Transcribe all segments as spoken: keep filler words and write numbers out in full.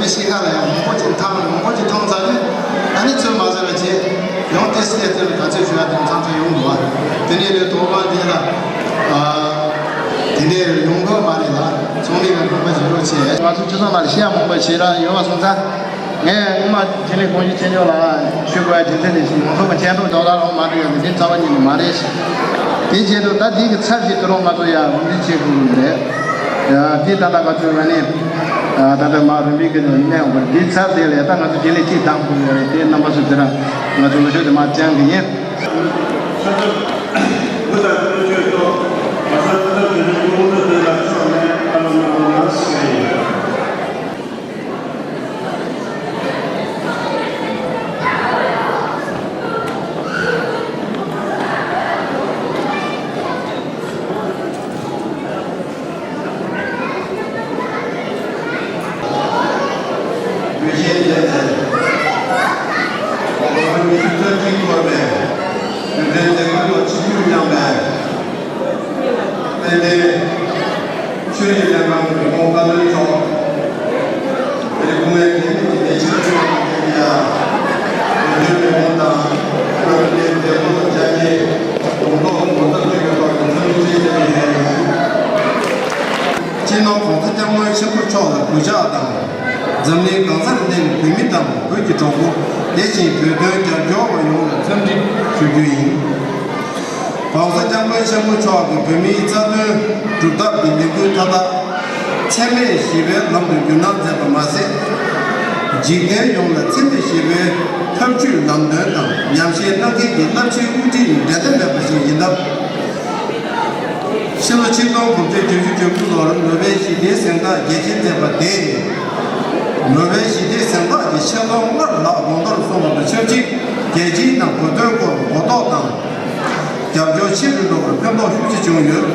ཤེས་ཁ་ལ་ཡང་མང་པོ་ཅིག་མཐོང་མང་པོ་ཅིག་མཐོང་ཚར་ནས། ཨ་ནི་ཚོད་མ་ཟ་བ་བྱས། ཡང་ཏེ་སི་ཏེ་ཏེ་ལ་ག་ཚོད་ཞུ་ཡ་དེ་ཚང་ཚང་ཡོང་འདུག་བ། དེ་ནས་ལས་དོ་དགོང་དེ་ལ། ཨ། དེ་ནས་ཡོང་དགོས་མ་རེད་ལ། ཚོང་ལས་ཀ་ཁང་པ་བྱེད་རོགས་བྱས། ང་ཚོ་སྤྱི་ཚོགས་ནང་ལ་བཤད་ཡ་མང་པོ་བྱས་ར་ཡོད་པ་སོང་ཙང་། ངས་སྔོན་མ་རྒྱུན་ལས་དགོངས་ཞུ་ཆེ་ཉོག་ལ་ཞུ་དགོས་ཡ་རྒྱུ་མཚན་དེ་བཞིན་མང་ཚོགས་ཀྱི་མཁྱེན་རྟོགས་དོ་ལ་རོགས་མ་འགྲོ་ཡ་འདི་འདྲའི་རྩ་བ་ཉིད་ནས་མ་རེད། དེ་བྱས་དུས་ད་འདི་གི་ཚབ་ཀྱི་དུ་རོགས་ང་ཚོ་ཡ་འོས་འདེམས་བྱེད་དགོས་ཀྱི་རེད། ཡ་འདི་ད་ལྟ་ག་ཚོད་ཡོད་ནི། ད་ལྟ་མ་རིམ་པས་ཀྱི་གནས་དགོས་འདི་ཚབ་དེ་ལས་ད་ང་ཚོ་རྒྱུན་ལས་གཅིག་བཏང་དགོས་ཡོད་རེད། དེ་རྣམ་པ་ཚོ་དེ་ར་ང་ཚོ་ལོ་ཤོག་དེ་མ་བཅང་གི་ཡིན། ཆོས་རིག་ལས་ཁང་གི་ཁོང་བཀའ་བློན་མཆོག་དེ་སྐུ་ངལ་འཕྲད་མི་གི་ལས་བྱེད་ཚོ་ཡ། བོད་དོན་མི་མང་དང་། བོད་ཀྱི་མཛད་སྒོ་དང་བཅའ་ཁྲིམས་གོང་ཐོག་གོང་ཐོག་ཐོན་པའི་ཐོག་ནས་འཚམས་འདྲི་བྱེད་བཞིན་པའི་ཧེ་ཡིན། སྤྱི་ནོར་༸གོང་ས་༸སྐྱབས་མགོན་ཆེན་པོ་མཆོག་ལ་གུས་ཕྱག་དང་། འཛམ་གླིང་གང་སར་གནས་པའི་བོད་མི་དང་བོད་ཀྱི་གྲོགས་པོ། དེ་བཞིན་བོད་དོན་རྒྱབ་སྐྱོར་བ་ཡོངས་ལ་འཚམས་འདྲི་ཞུ་རྒྱུ་ཡིན། ༸གོང་ས་༸སྐྱབས་མགོན་ཆེན་པོ་མཆོག་གིས་བོད་མིའི་རྩ་དོན་སྒྲུབ་ཐབས་ཀྱི་ལས་འགུལ་མཐའ་དག་འཚེ་མེད་ཞི་བའི་ལམ་དུ་བསྒྱུར་གནང་མཛད་པ་མ་ཟད། འཇིག་རྟེན་ཡོངས་ལ་འཚེ་མེད་ཞི་བའི་ཐབས་ཇུས་ལམ་སྟོན་དང་ཉམས་བཞེས་གནང་མཁན་གྱི་རླབས་ཆེན་དབུ་ཁྲིད་ཡི་འགྲན་ཟླ་མེད་པ་ཞིག་ཡིན་སྟབས། ཕྱི་ལོ་ཆིག་སྟོང་དགུ་བརྒྱ་བརྒྱད་ཅུ་གྱ་དགུ་ལོར་ནོ་བེལ་ཞི་བདེའི་གཟེངས་རྟགས་རྒྱལ་ཆེན་མཛད་པ་དེས། ནོ་བེལ་ཞི་བདེའི་གཟེངས་རྟགས་ཀྱི་ཆེད་རྫོང་སྔར་ལྷག་གོང་མཐོར་སོང་བ་དང་ཆབས་ཅིག་རྒྱལ་སྤྱིའི་ནང་བོད་དོན་སྐོར་གོ་རྟོགས་དང་། རྒྱབ་སྐྱོར་ཆེ་རུ་འགྲོ་བར་ཕན་ཐོགས་ཤུགས་ཆེ་བྱུང་ཡོད།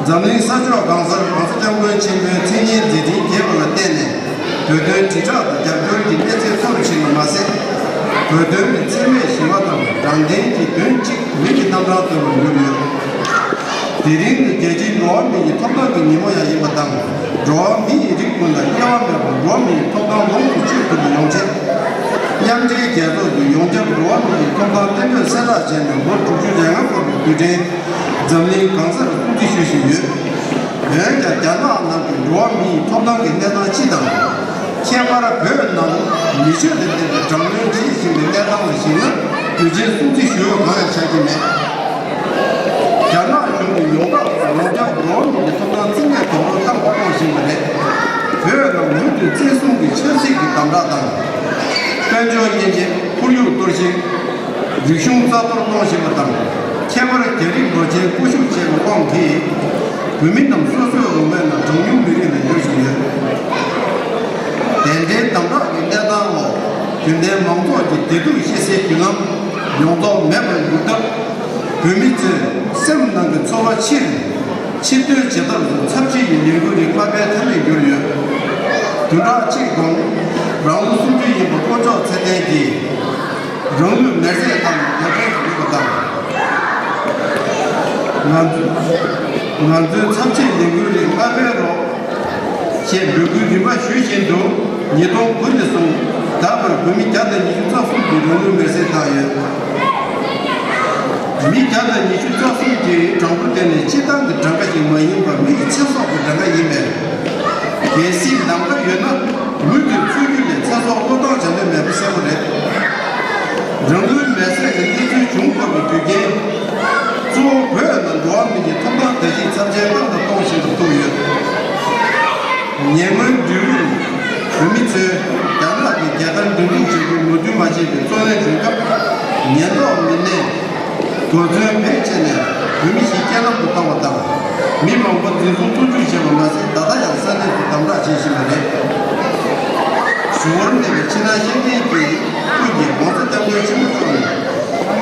འཛམ་གླིང་ས་ཕྱོགས་གང་སར་༸གོང་ས་༸སྐྱབས་མགོན་ཆེན་པོའི་མཚན་སྙན་མཛད་འཕྲིན་རྒྱས་པ་ལ་བརྟེན་ནས། བོད་དོན་དྲིལ་བསྒྲགས་དང་རྒྱབ་སྐྱོར་གྱི་གནས་ཚད་མཐོ་རུ་ཕྱིན་པ་མ་ཟད། བོད་དོན་ནི་འཚེ་མེད་ཞི་བ་དང་དྲང་བདེན་གྱི་དོན་གཅིག་མིང་གི་རྣམ་གྲངས་ཐོན་པར་གྱུར་ཡོད། དེ་རིང་ནི་རྒྱལ་སྤྱིའི་འགྲོ་བ་མི་ཡི་ཐོབ་ཐང་གི་ཉིན་མོ་ཡང་ཡིན་པ་དང་། འགྲོ་བ་མི་ཡི་རིགས་ཀུན་ལ་དབྱེ་བ་མེད་པར་འགྲོ་བ་མིའི་ཐོབ་ཐང་ལོངས་སུ་སྤྱོད་ཐུབ་པ་ཡོང་ཆེད། མཉམ་འབྲེལ་རྒྱལ་ཚོགས་ཀྱིས་ཡོངས་ཁྱབ་འགྲོ་བ་མི་ཡི་ཐོབ་ཐང་གཏན་འབེབས་གསལ་བསྒྲགས་བྱས་ནས་ལོ་དྲུག་ཅུ་རེ་ལྔ་འཁོར་བའི་དུས་དྲན་འཛམ་གླིང་གང་སར་སྲུང་བརྩི་ཞུ་བཞིན་ཡོད། འོན་ཀྱང་རྒྱ་ནག་ནང་གི་འགྲོ་བ་མིའི་ཐོབ་ཐང་གི་གནས་སྟངས་སྤྱི་དང་། ཁྱད་པར་བོད་ནང་མི་ཆོས་དང་ལྡན་པའི་དྲག་གནོན་བྱེད་བཞིན་པའི་གནས་སྟངས་ལ་གཞིགས་ན་དུས་ཆེན་སྲུང་བརྩི་ཞུ་འོས་གང་ཡང་ཆགས་ཀྱི་མེད། རྒྱ་ནག་གཞུང་གིས་ཡོངས་གྲགས་སུ་ཡོངས་ཁྱབ་འགྲོ་བ་མིའི་ཐོབ་ཐང་བརྩི་མེད་དོགས་སློང་རྟག་ཏུ་གཏོང་བཞིན་པ་རེད། བོད་ནང་མུ་མཐུད་བཙན་བཟུང་གི་ཆབ་སྲིད་ཀྱི་དམ་དྲག་དང་། དཔལ་འབྱོར་དབྱེ་འབྱེད། ཁོར་ཡུག་གཏོར་བཤིག་རིག་གཞུང་རྩ་གཏོར་གཏོང་བཞིན་པ་དང་། ཁྱད་པར་རྒྱ་རིགས་རྡོ་རྗེའི་སྐུ་ཤུགས་ཆེ་བའི་དབང་གིས། བོད་མི་རྣམས་སོ་སོའི་རང་དབང་ནང་གྲངས་ཉུང་མི་རིགས་ལ་འགྱུར་བཞིན་ཡོད། དེ་འདྲའི་དམ་དྲག་གི་གནས་སྟངས་འོག་རྒྱུན་ལྡན་མང་ཚོགས་ཀྱི་བདེ་སྡུག་བཤད་སའི་བརྒྱུད་ལམ་ཡོངས་རྫོགས་མེད་པར་གྱུར་སྟབས། བོད་མི་ཚོས་སེམས་ནང་གི་ཚོར་བ་ཕྱིར་ཕྱིར་འདོན་བྱེད་ཐབས་སུ་ཚབས་ཆེ་ཡི་ལས་འགུལ་རིགས་མ་སྤེལ་ཐབས་མེད་གྱུར་ཡོད། བདུན་ཕྲག་གཅིག་གོང་རང་ལོ་སུམ་ཅུ་ཡིན་པ་དཀོན་མཆོག་ཚེ་བརྟན་གྱིས། རང་ལུས་མེར་སྲེག་བཏང་ནས་རྒྱ་ཁྱོན་དུ་ལུས་པ་དང་། ང་ཚོ་ང་ཚོའི་ཚབས་ཆེའི་ལས་འགུལ་རིགས་མ་སྤེལ་རོགས། ཞེས་འབོད་སྐུལ་རིམ་པ་ཞུ་བཞིན་དུ་ཉིས་སྟོང་དགུ་ནས་བཟུང་ད་བར་བོད་མི་བརྒྱ་དང་ཉི་ཤུ་རྩ་གསུམ་གྱིས་རང་ལུས་མེར་སྲེག་བཏང་ཡོད། མི་བརྒྱ་དང་ཉི་ཤུ་རྩ་གསུམ་གྱི་གྲངས་འབོར་དེ་ནི་སྤྱིར་བཏང་གི་གྲངས་ཀ་ཞིག་མ་ཡིན་པར་མི་ཡི་ཚེ་སྲོག་གི་གྲངས་ཀ་ཡིན་པས། གལ་སྲིད་ལམ་ཁ་ཡོད་ན་མུ་མཐུད་ཚུད་རྒྱུ་ལས་ཚེ་སྲོག་བློས་བཏང་བྱ་འདོད་མེད་པ་གསལ་པོ་རེད། རང་ལུས་མེར་སྲེག་གི་གནས་ཚུལ་བྱུང་དགོས་པའི་རྒྱུ་རྐྱེན། གཙོ་བོ་བོད་ནང་འགྲོ་བ་མི་ཡི་ཐོབ་ཐང་བརྡལ་བཤིག་ཚབས་ཆེན་བཏང་དང་གཏོང་བཞིན་དུ་ཐུག་ཡོད། ཉེ་སྔོན་འབྲི་རུ་བོད་མི་ཚོས་རྒྱ་ནག་གི་རྒྱལ་དར་འདོན་འཛུགས་བྱེད་རྒྱུ་མོས་མཐུན་མ་བྱས་པའི་བཙོན་ལེན་བྱུང་སྐབས། ཉེན་རྟོག་མི་སྣས་རྡོ་ཚོན་བེད་སྤྱད་ནས་བོད་མི་ཞིག་རྐྱེན་ལམ་དུ་བཏང་བ་དང་། མི་མང་པོ་འཛིན་བཟུང་བཙོན་འཇུག་བྱས་པ་མ་ཟད། ད་ལྟ་ཡང་ས་གནས་སུ་དམ་དྲག་བྱེད་བཞིན་པ་རེད། ཞུ་བར་གནས་པའི་ཕྱི་ནང་ཤེས་ལྡན་གྱི་ཀུན་གྱིས་༸གོང་ས་༸སྐྱབས་མགོན་ཆེན་པོ་མཆོག་ནི་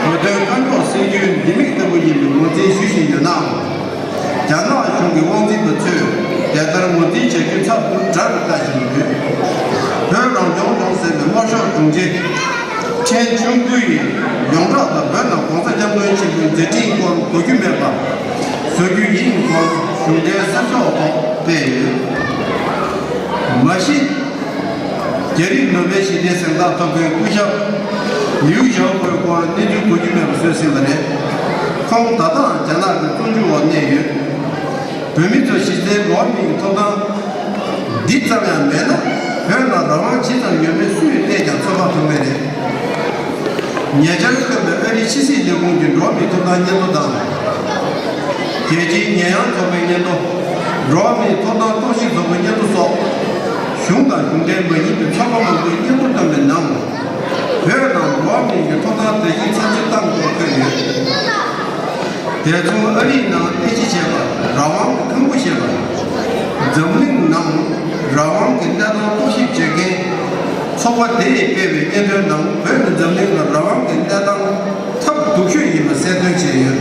བོད་དོན་དཀའ་རྙོག་སེལ་རྒྱུའི་ལྡེ་མིག་ལྟ་བུ་ཡིན་པའི་ངོས་འཛིན་ཞུ་བཞིན་ཡོད་ནའང་། རྒྱ་ནག་གཞུང་གི་དབང་འཛིན་པ་ཚོས་དེ་ལྟར་ངོས་འཛིན་བྱ་རྒྱུ་ཚབ་ཏུ་དགྲ་རུ་ལྟ་བཞིན་ཡོད། བོད་རང་སྐྱོང་ལྗོངས་ཟེར་བའི་དམར་ཤོག་དྲུང་ཆེ་ཁྲེན་ཆུང་ཀུའི་ཡོངས་གྲགས་དང་བོད་ནང་༸གོང་ས་༸སྐྱབས་མགོན་ཆེན་པོའི་མཛད་འཕྲིན་སྐོར་གོ་རྒྱུ་མེད་པ་བཟོ་རྒྱུ་ཡིན་སྐོར་གཞུང་འབྲེལ་གསར་ཤོག་ཐོག་སྤེལ་ཡོད། མ་གཞི། རྒྱ་རིགས་ནོ་བེལ་ཞི་བདེའི་གཟེངས་རྟགས་ཐོབ་མཁན་སྐུ་ཞབས་ལིའུ་ཞའོ་པོའི་སྐོར་གནས་ཚུལ་གོ་རྒྱུ་མེད་པ་བཟོས་ཟིན་པ་རེད། ཁོང་ད་ལྟའང་རྒྱ་ནག་གི་བཙོན་འཇུག་འོག་གནས་ཡོད། བོད་མི་ཚོ་གཞི་རྩའི་འགྲོ་བ་མིའི་ཐོབ་ཐང་འདི་ཙམ་ཡང་མེད་ན། བོད་ནང་རང་དབང་ཇི་ཙམ་ཡོད་མེད་སུས་བལྟས་ཀྱང་ཚོད་དཔག་ཐུབ་མེད་རེད། ཉེ་ཆར་ཐོན་པའི་ཨ་རིའི་ཕྱི་སྲིད་ལས་ཁུངས་ཀྱི་འགྲོ་བ་མིའི་ཐོབ་ཐང་སྙན་ཐོ་དང་། རྒྱལ་སྤྱིའི་ཉེས་ཡངས་ཚོགས་པའི་སྙན་ཐོ། འགྲོ་བ་མིའི་ཐོབ་ཐང་རྟོག་ཞིབ་ཚོགས་པའི་སྙན་ཐོ་སོགས། གཞུང་དང་གཞུང་འབྲེལ་མ་ཡིན་པའི་ཚོགས་པ་མང་པོས་སྙན་ཐོ་བཏོན་པའི་ནང་། བོད་ནང་འགྲོ་བ་མིའི་ཐོབ་ཐང་བརྡལ་བཤིག་ཚབས་ཆེ་བཏང་སྐོར་འཁོད་ཡོད། དེ་མཚུངས་ཨ་རིའི་ནང་རྟེན་གཞི་བྱས་པ་རང་དབང་གི་ཁང་བུ་ཞེས་པ། འཛམ་གླིང་ནང་རང་དབང་གི་གནས་སྟངས་རྟོག་ཞིབ་བྱེད་མཁན་ཚོགས་པ་དེས་སྤེལ་བའི་སྙན་ཐོའི་ནང་བོད་ནི་འཛམ་གླིང་ལ་རང་དབང་གི་གནས་སྟངས་ཐབས་སྡུག་ཤོས་ཡིན་པ་གསལ་སྟོན་བྱས་ཡོད།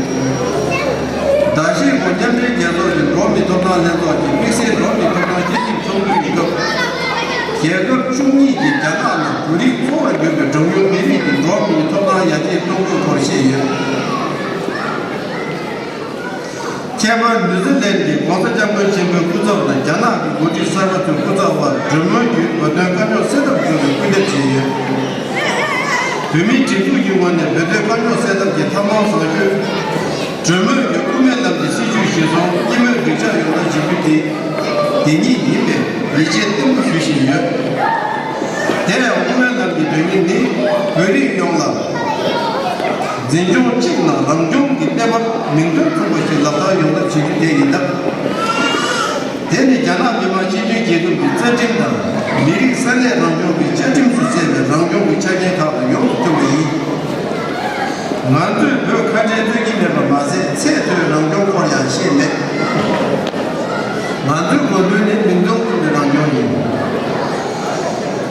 ཟླ་ཤས་གོང་མཉམ་འབྲེལ་རྒྱལ་ཚོགས་ཀྱི་འགྲོ་བ་མིའི་ཐོབ་ཐང་ལྷན་ཚོགས་ཀྱི་དམིགས་བསལ་འགྲོ་བ་མིའི་ཐོབ་ཐང་སྤྱི་འཐུས་ཚོགས་འདུའི་སྐབས། རྒྱལ་ཁབ་བཅུ་གཉིས་ཀྱིས་རྒྱ་ནག་ནང་བོད་རིགས་གཙོ་བོར་གྱུར་པའི་གྲངས་ཉུང་མི་རིགས་ཀྱི་འགྲོ་བ་མིའི་ཐོབ་ཐང་ཡར་རྒྱས་གཏོང་དགོས་སྐོར་བཤད་ཡོད། ཁྱད་པར་ནིའུ་ཛི་ལན་གྱི་༸གོང་ས་༸སྐྱབས་མགོན་ཆེན་པོའི་སྐུ་ཚབ་དང་རྒྱ་ནག་གི་འགོ་ཁྲིད་གསར་པ་ཚོའི་སྐུ་ཚབ་དབར་གྲོས་མོལ་བརྒྱུད་བོད་དོན་དཀའ་རྙོག་སེལ་ཐབས་བཟོ་བའི་སྐུལ་འདེད་བྱས་ཡོད། བོད་མིའི་སྒྲིག་འཛུགས་ཀྱི་ངོས་ནས་བོད་དོན་དཀའ་རྙོག་སེལ་ཐབས་ཀྱི་ཐབས་ལམ་བཟང་ཤོས། གྲོས་མོལ་གྱི་དབུ་མའི་ལམ་གྱི་སྲིད་བྱུས་གཞིར་བཟུང་སྐྱིད་སྨོན་འགྲིག་ཆགས་ཡོང་ཐབས་བྱེད་རྒྱུ་དེ། དེ་ཉིད་ཡིན་པའི་ཡིད་ཆེས་བརྟན་པོ་ཞུ་བཞིན་ཡོད། དེ་ཡང་དབུ་མའི་ལམ་གྱི་དོན་སྙིང་ནི་བོད་རིགས་ཡོངས་ལ། འཛིན་སྐྱོང་གཅིག་ནང་རང་སྐྱོང་གི་གནས་བབ་མིང་དོན་མཚུངས་པ་ཞིག་ལག་བསྟར་ཡོང་ཐབས་བྱེད་རྒྱུ་དེ་ཡིན་སྟབས། དེ་ནི་རྒྱ་ནག་མི་དམངས་སྤྱི་མཐུན་རྒྱལ་ཁབ་ཀྱི་རྩ་ཁྲིམས་དང་མི་རིགས་ས་གནས་རང་སྐྱོང་གི་བཅའ་ཁྲིམས་སུ་གསལ་བའི་རང་སྐྱོང་གི་ཆ་རྐྱེན་ཁག་ཏུ་ཡོངས་སུ་ཐོན་པ་ཡིན། ང་ཚོས་བོད་ཁ་བྲལ་རྩོད་ཀྱི་མེད་པ་མ་ཟད་ཚད་མཐོའི་རང་སྐྱོང་སྐོར་ཡང་བཤད་མེད། ང་ཚོའི་དགོས་འདུན་ནི་མིང་དོན་མཚུངས་པའི་རང་སྐྱོང་ཡིན།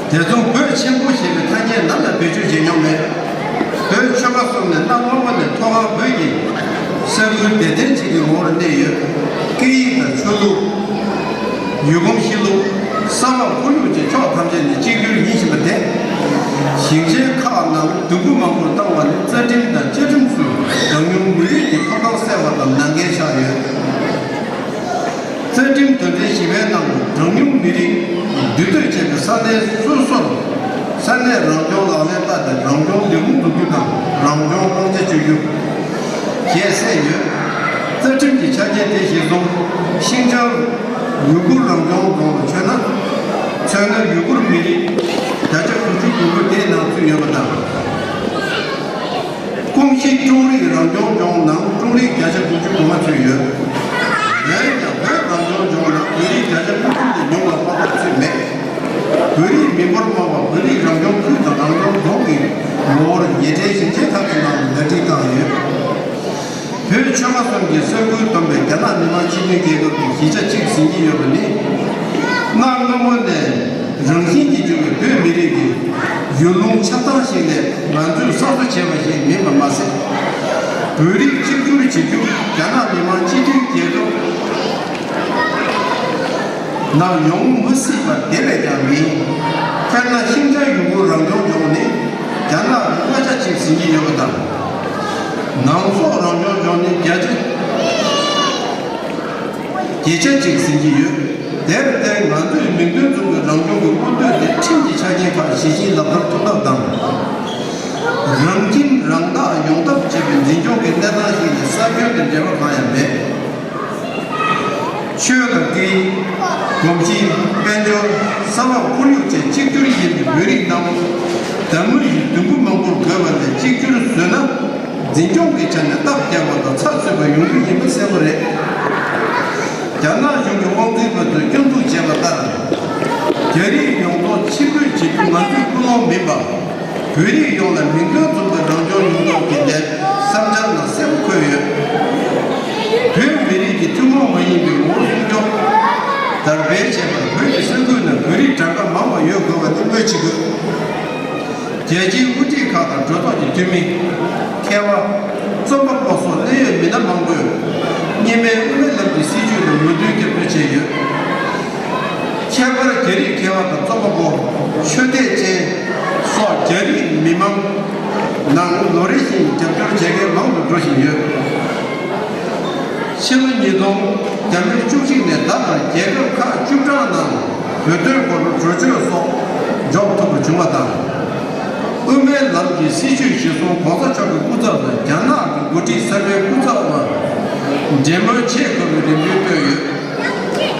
དེ་མཚུངས་བོད་ཆེན་པོ་ཞེས་པའི་ཐ་སྙད་ནམ་ཡང་བེད་སྤྱོད་བྱེད་མྱོང་མེད། བོད་ཆོལ་ཁ་གསུམ་ནས་གནའ་སྔོན་པ་ནས་ཐོག་ཁར་བོད་ཀྱི་ས་ཁུལ་དེ་ཐེངས་གཅིག་གི་ངོ་བོར་གནས་ཡོད། སྐད་ཡིག་དང་ཆོས་ལུགས། ཡུལ་གོམས་གཤིས་ལུགས། ས་བབ་ཁོར་ཡུག་བཅས་ཕྱོགས་ཐམས་ཅད་ནས་གཅིག་གྱུར་ཡིན་བཞིན་པ་དེ། ཞིང་ཆེན་ཁག་ནང་དུམ་བུ་མང་པོར་བཏང་བ་ནི་རྩ་ཁྲིམས་དང་བཅའ་ཁྲིམས་སུ་གྲངས་ཉུང་མི་རིགས་ཀྱི་ཐོབ་ཐང་གསལ་བ་དང་ནང་འགལ་ཆགས་ཡོད། རྩ་ཁྲིམས་དོན་ཚན་བཞི་པའི་ནང་དུ་གྲངས་ཉུང་མི་རིགས་འདུས་སྡོད་བྱེད་པའི་ས་གནས་སོ་སོར་ས་གནས་རང་སྐྱོང་ལག་ལེན་བསྟར་ཏེ་རང་སྐྱོང་ལས་ཁུངས་འཛུགས་རྒྱུ་དང་རང་སྐྱོང་དབང་ཆ་སྤྱོད་རྒྱུ། ཞེས་གསལ་ཡོད། རྩ་ཁྲིམས་ཀྱི་ཆ་རྐྱེན་དེ་གཞིར་བཟུང་ཤིན་ཅང་ཡུ་གུར་རང་སྐྱོང་རྫོང་དུ་མཚོན་ན། མཚོན་ན་ཡུ་གུར་མི་རིགས་བརྒྱ་ཆ་དགུ་བཅུ་གོ་དགུ་དེའི་ནང་ཚུད་ཡོད་པ་དང་། ཀོང་ཞི་ཀྲུང་རིགས་རང་སྐྱོང་ལྗོངས་ནང་ཀྲུང་རིགས་བརྒྱ་ཆ་དགུ་བཅུ་གོ་ལྔ་ཚུད་ཡོད། འོན་ཀྱང་བོད་རང་སྐྱོང་ལྗོངས་ནང་བོད་རིགས་བརྒྱ་ཆ་དགུ་བཅུ་ལས་ཉུང་བ་ལྷག་པར་ཚུད་མེད། བོད་རིགས་མི་འབོར་མང་བ་བོད་རིགས་རང་སྐྱོང་ཁུལ་དང་རང་སྐྱོང་རྫོང་གི་ངོ་བོར་ཉེ་འབྲེལ་ཞིང་ཆེན་ཁག་གི་ནང་དུ་ཟླ་སྒྲིལ་བཏང་ཡོད། བོད་ཆོལ་ཁ་གསུམ་གྱི་ས་ཁུལ་བསྡོམས་པའི་རྒྱ་ནག་མི་དམངས་སྤྱི་མཐུན་རྒྱལ་ཁབ་ཀྱི་གཞིས་ཆགས་གཅིག་ཟིན་གྱི་ཡོད་པ་ནི། གནའ་སྔ་མོ་ནས་རང་བཞིན་གྱིས་བྱུང་བའི་བོད་མི་རིགས་ཀྱི་ཡུལ་ལུང་ཆགས་སྟངས་ཤིག་ལས་ང་ཚོས་གསར་བཟོ་བྱས་པ་ཞིག་མིན་པ་མ་ཟད། བོད་རིགས་གཅིག་གྱུར་བྱེད་རྒྱུ་རྒྱ་ནག་མི་དམངས་སྤྱི་མཐུན་རྒྱལ་ཁབ་ནང་ཡོང་མི་སྲིད་པ་དེ་བས་ཀྱང་མིན། དཔེར་ན་ཤིན་ཅང་ཡུ་གུར་རང་སྐྱོང་ལྗོངས་ནི་རྒྱ་ནག་གི་ལྔ་ཆ་གཅིག་ཟིན་གྱི་ཡོད་པ་དང་། ནང་སོག་རང་སྐྱོང་ལྗོངས་ནི་བརྒྱ་ཆ་བརྒྱད་ཆ་གཅིག་ཟིན་གྱི་ཡོད། དེར་བརྟེན་ང་ཚོས་མིང་དོན་མཚུངས་པའི་རང་སྐྱོང་གི་མངོན་འདོད་དེ་ཁྲིམས་ཀྱི་ཆ་རྐྱེན་ཁག་ཇི་བཞིན་ལག་བསྟར་ཐུབ་ཐབས་དང་། རང་ཁྱིམ་རང་བདག་ཡོང་ཐབས་བྱེད་པའི་འཛིན་སྐྱོང་གི་གནས་སྟངས་ཤིག་ནི་ས་ཁྱོན་དང་འབྲེལ་བ་གང་ཡང་མེད། ཆོས་དང་སྐད་ཡིག་གོམས་གཤིས། དཔལ་འབྱོར། ས་བབ་ཁོར་ཡུག་བཅས་གཅིག་གྱུར་ཡིན་པའི་བོད་རིགས་རྣམས་འདམ་མུ་ཡི་དུམ་བུ་མང་པོར་བགོས་པ་ལས་གཅིག་གྱུར་བཟོས་ན། འཛིན་སྐྱོང་གི་ཆ་ནས་སྟབས་བདེ་བ་དང་ཚགས་ཚུད་པ་ཡོང་རྒྱུ་ཡིན་པ་གསལ་པོ་རེད། རྒྱ་ནག་གཞུང་གི་དབང་འཛིན་པ་ཚོས་སྐྱོན་འཛུགས་བྱས་པ་ལྟར། རྒྱ་རིགས་ཡོངས་རྫོགས་ཕྱིར་འབུད་བྱེད་རྒྱུ་ང་ཚོའི་ཀུན་སློང་མིན་པ། བོད་རིགས་ཡོངས་ལ་མིང་དོན་མཚུངས་པའི་རང་སྐྱོང་ཡོང་ཐབས་ཀྱི་ལས་བསམ་འཆར་ནང་གསལ་པོ་འཁོད་ཡོད། བོད་མི་རིགས་ཀྱི་ཐུན་མོང་མ་ཡིན་པའི་ངོ་བོ་སྲུང་སྐྱོབ་དར་སྤེལ་བྱེད་པར་བོད་ཀྱི་ས་ཁུལ་ནང་བོད་རིགས་གྲངས་ཀ་མང་བ་ཡོད་དགོས་པ་ནི་སྨོས་ཅི་དགོས། རྒྱལ་སྤྱིའི་དབུ་ཁྲིད་ཁག་དང་གྲོས་ཚོགས་ཀྱི་འཐུས་མི། མཁས་པ། རྩོམ་པ་པོ་སོགས་གནད་ཡོད་མི་སྣ་མང་པོས་གཉིས་སྨན་དབུ་མའི་ལམ་གྱི་སྲིད་བྱུས་ལ་མོས་མཐུན་རྒྱབ་སྐྱོར་བྱས་ཡོད། ཁྱད་པར་རྒྱ་རིགས་མཁས་པ་དང་རྩོམ་པ་པོ། ཆོས་དད་ཅན་སོགས་རྒྱ་རིགས་མི་མང་ནང་ལོ་རེ་བཞིན་རྒྱབ་སྐྱོར་བྱེད་མཁན་མང་དུ་འགྲོ་བཞིན་ཡོད། ཕྱི་ལོ་ཉིས་སྟོང་བརྒྱ་མེད་བཅུ་གཅིག་ནས་ད་བར་རྒྱལ་ཁབ་ཁག་བཅུ་གྲངས་ནང་བོད་དོན་སྐོར་གྲོས་ཆོད་སོགས་ འཇོག་ཐུབ་པ་བྱུང་བ་དང་། དབུ་མའི་ལམ་གྱི་སྲིད་བྱུས་གཞིར་བཟུང་གོང་ས་མཆོག་གི་སྐུ་ཚབ་ལ་རྒྱ་ནག་གི་འགོ་ཁྲིད་གསར་པའི་སྐུ་ཚབ་པ་འབྲེལ་མོལ་བྱེད་དགོས་པའི་རེ་འདུན་བཏོན་ཡོད།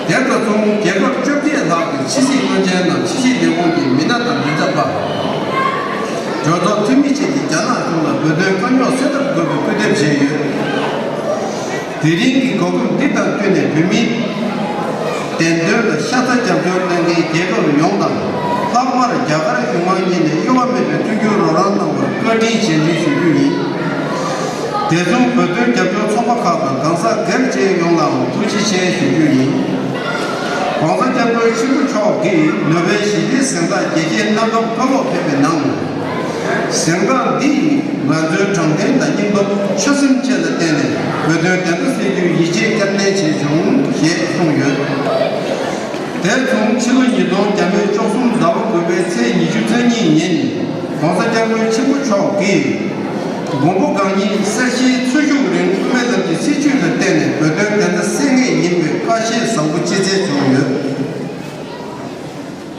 དེ་དང་མཚུངས་རྒྱལ་ཁབ་བཅོ་བརྒྱད་ལྷག་གི་ཕྱི་སྲིད་བློན་ཆེན་རྣམས་ཕྱི་སྲིད་ལས་ཁུངས་ཀྱི་མི་སྣ་དང་མི་ཚབ་པ། གྲོས་ཚོགས་འཐུས་མི་བཅས་ཀྱིས་རྒྱ་ནག་གཞུང་ལ་བོད་དོན་དཀའ་རྙོག་སེལ་ཐབས་དགོས་པའི་སྐུལ་འདེབས་བྱས་ཡོད། དེ་རིང་གི་གོ་སྐབས་འདི་དང་བསྟུན་ནས་བོད་མིའི་བདེན་དོན་ལ་ཤ་ཚ་རྒྱབ་སྐྱོར་གནང་མཁན་རྒྱལ་ཁབ་ཡོངས་དང་། ལྷག་པར་རྒྱ་གར་གཞུང་མང་གཉིས་ནས་གཡོ་བ་མེད་པའི་མཐུན་འགྱུར་རོགས་རམ་གནང་བར་བཀའ་དྲིན་རྗེས་དྲན་ཞུ་རྒྱུ་ཡིན། དེ་མཚུངས་བོད་དོན་རྒྱབ་སྐྱོར་ཚོགས་པ་ཁག་དང་གང་ཟག་སྒེར་བཅས་ཡོངས་ལའང་ཐུགས་རྗེ་ཆེ་ཞུ་རྒྱུ་ཡིན། ༸གོང་ས་༸སྐྱབས་མགོན་ཆེན་པོ་མཆོག་གིས་ནོ་བེལ་ཞི་བདེའི་གཟེངས་རྟགས་རྒྱལ་སྤྱིའི་གནམ་ཐང་ཕར་ལོག་ཕེབས་པའི་ནང་། གཟེངས་རྟགས་འདི་ཡིས་ང་ཚོའི་དྲང་བདེན་དང་སྙིང་སྟོབས་ཆོད་སེམས་བཅས་ལ་བརྟེན་ནས་བོད་དོན་བདེན་མཐའ་གསལ་རྒྱུའི་ཡིད་ཆེས་བསྐྱར་ལྡན་བྱས་བྱུང་ཞེས་གསུངས་ཡོད། དེར་མཚུངས་ཕྱི་ལོ་ཉིས་སྟོང་བརྒྱ་མེད་བཅུ་གསུམ་ཟླ་བ་དགུ་པའི་ཚེས་ཉི་ཤུ་རྩ་གཉིས་ཉིན་༸གོང་ས་༸སྐྱབས་མགོན་ཆེན་པོ་མཆོག་གིས་མགོན་པོ་གང་ཉིད་གསལ་བཤད་འཚོ་བཞུགས་རིང་དབུ་མའི་ལམ་གྱི་སྲིད་བྱུས་ལ་བརྟེན་ནས་བོད་དོན་བདེན་མཐའ་གསལ་ངེས་ཡིན་པའི་བཀའ་བཞེས་བཟང་པོ་ཅི་མཛད་བྱུང་ཡོད།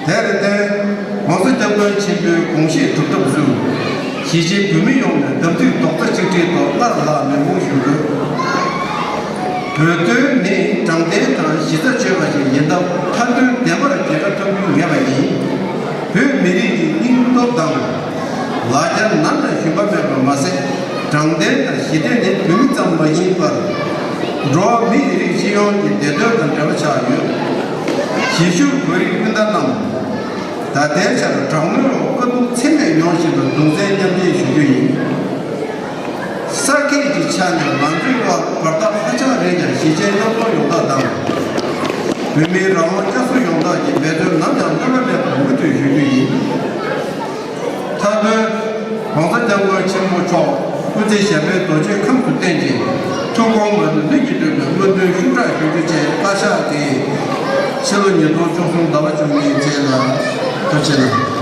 དེར་བརྟེན། ༸གོང་ས་༸སྐྱབས་མགོན་ཆེན་པོའི་དགོངས་བཞེད་སྒྲུབ་ཐབས་སུ། གཞིས་བྱེས་བོད་མི་ཡོངས་ནས་དམ་ཚིག་རྡོག་རྩ་གཅིག་སྒྲིལ་ཐོག་སྔར་ལྷག་ནན་སྐུལ་ཞུ་དགོས། བོད་དོན་ནི་དྲང་བདེན་དང་གཞི་རྩ་ཆོད་པ་ཞིག་ཡིན་སྟབས། མཐའ་དོན་བདེན་པར་རྒྱལ་ཁ་ཐོབ་རྒྱུ་ངེས་པ་ཡིན། བོད་མི་རིགས་ཀྱི་སྙིང་སྟོབས་དང་། ལ་རྒྱ་ནམ་ཡང་ཞུམ་པ་མེད་པ་མ་ཟད། དྲང་བདེན་དང་ཞི་བདེ་ནི་བོད་མི་ཙམ་མ་ཡིན་པར། འགྲོ་བ་མིའི་རིགས་སྤྱི་ཡོངས་ཀྱི་བདེ་དོན་དང་འབྲེལ་བ་ཆགས་ཡོད། གཞིས་བཞུགས་བོད་རིགས་སྤུན་ཟླ་རྣམས། ད་ལྟའི་ཆར་དྲག་གནོན་འོག་དཀའ་སྡུག་ཚད་མེད་མྱོང་བཞིན་པར་གདུང་སེམས་མཉམ་སྐྱེད་ཞུ་རྒྱུ་ཡིན། ས་ཁུལ་གྱི་ཆ་ནས་ང་ཚོའི་དབར་བར་ཐག་ཧ་ཅང་རིང་ཀྱང་། གཞིས་བྱེས་མཉམ་འཛོམས་ཡོང་ཐབས་དང་། བོད་མིའི་རང་དབང་བསྐྱར་གསོ་ཡོང་ཐབས་ཀྱི་འབད་བརྩོན་ནམ་ཡང་བསླུ་བ་མེད་པར་མུ་མཐུད་ཞུ་རྒྱུ་ཡིན། མཐའ་དོན། ༸གོང་ས་༸སྐྱབས་མགོན་ཆེན་པོ་མཆོག་སྐུ་ཚེ་ཞབས་པད་རྡོ་རྗེའི་ཁམས་སུ་བརྟན་ཅིང་། ཐུགས་དགོངས་མ་ལུས་ལྷུན་གྱིས་གྲུབ་པའི་སྨོན་འདུན་ཤུགས་དྲག་ཞུ་རྒྱུ་བཅས་བཀའ་ཤག་གིས་ཕྱི་ལོ་ཉིས་སྟོང་བཅུ་གསུམ་ཟླ་བ་བཅུ་གཉིས་ཚེས་ལ་ཐུགས་རྗེ་གནང་།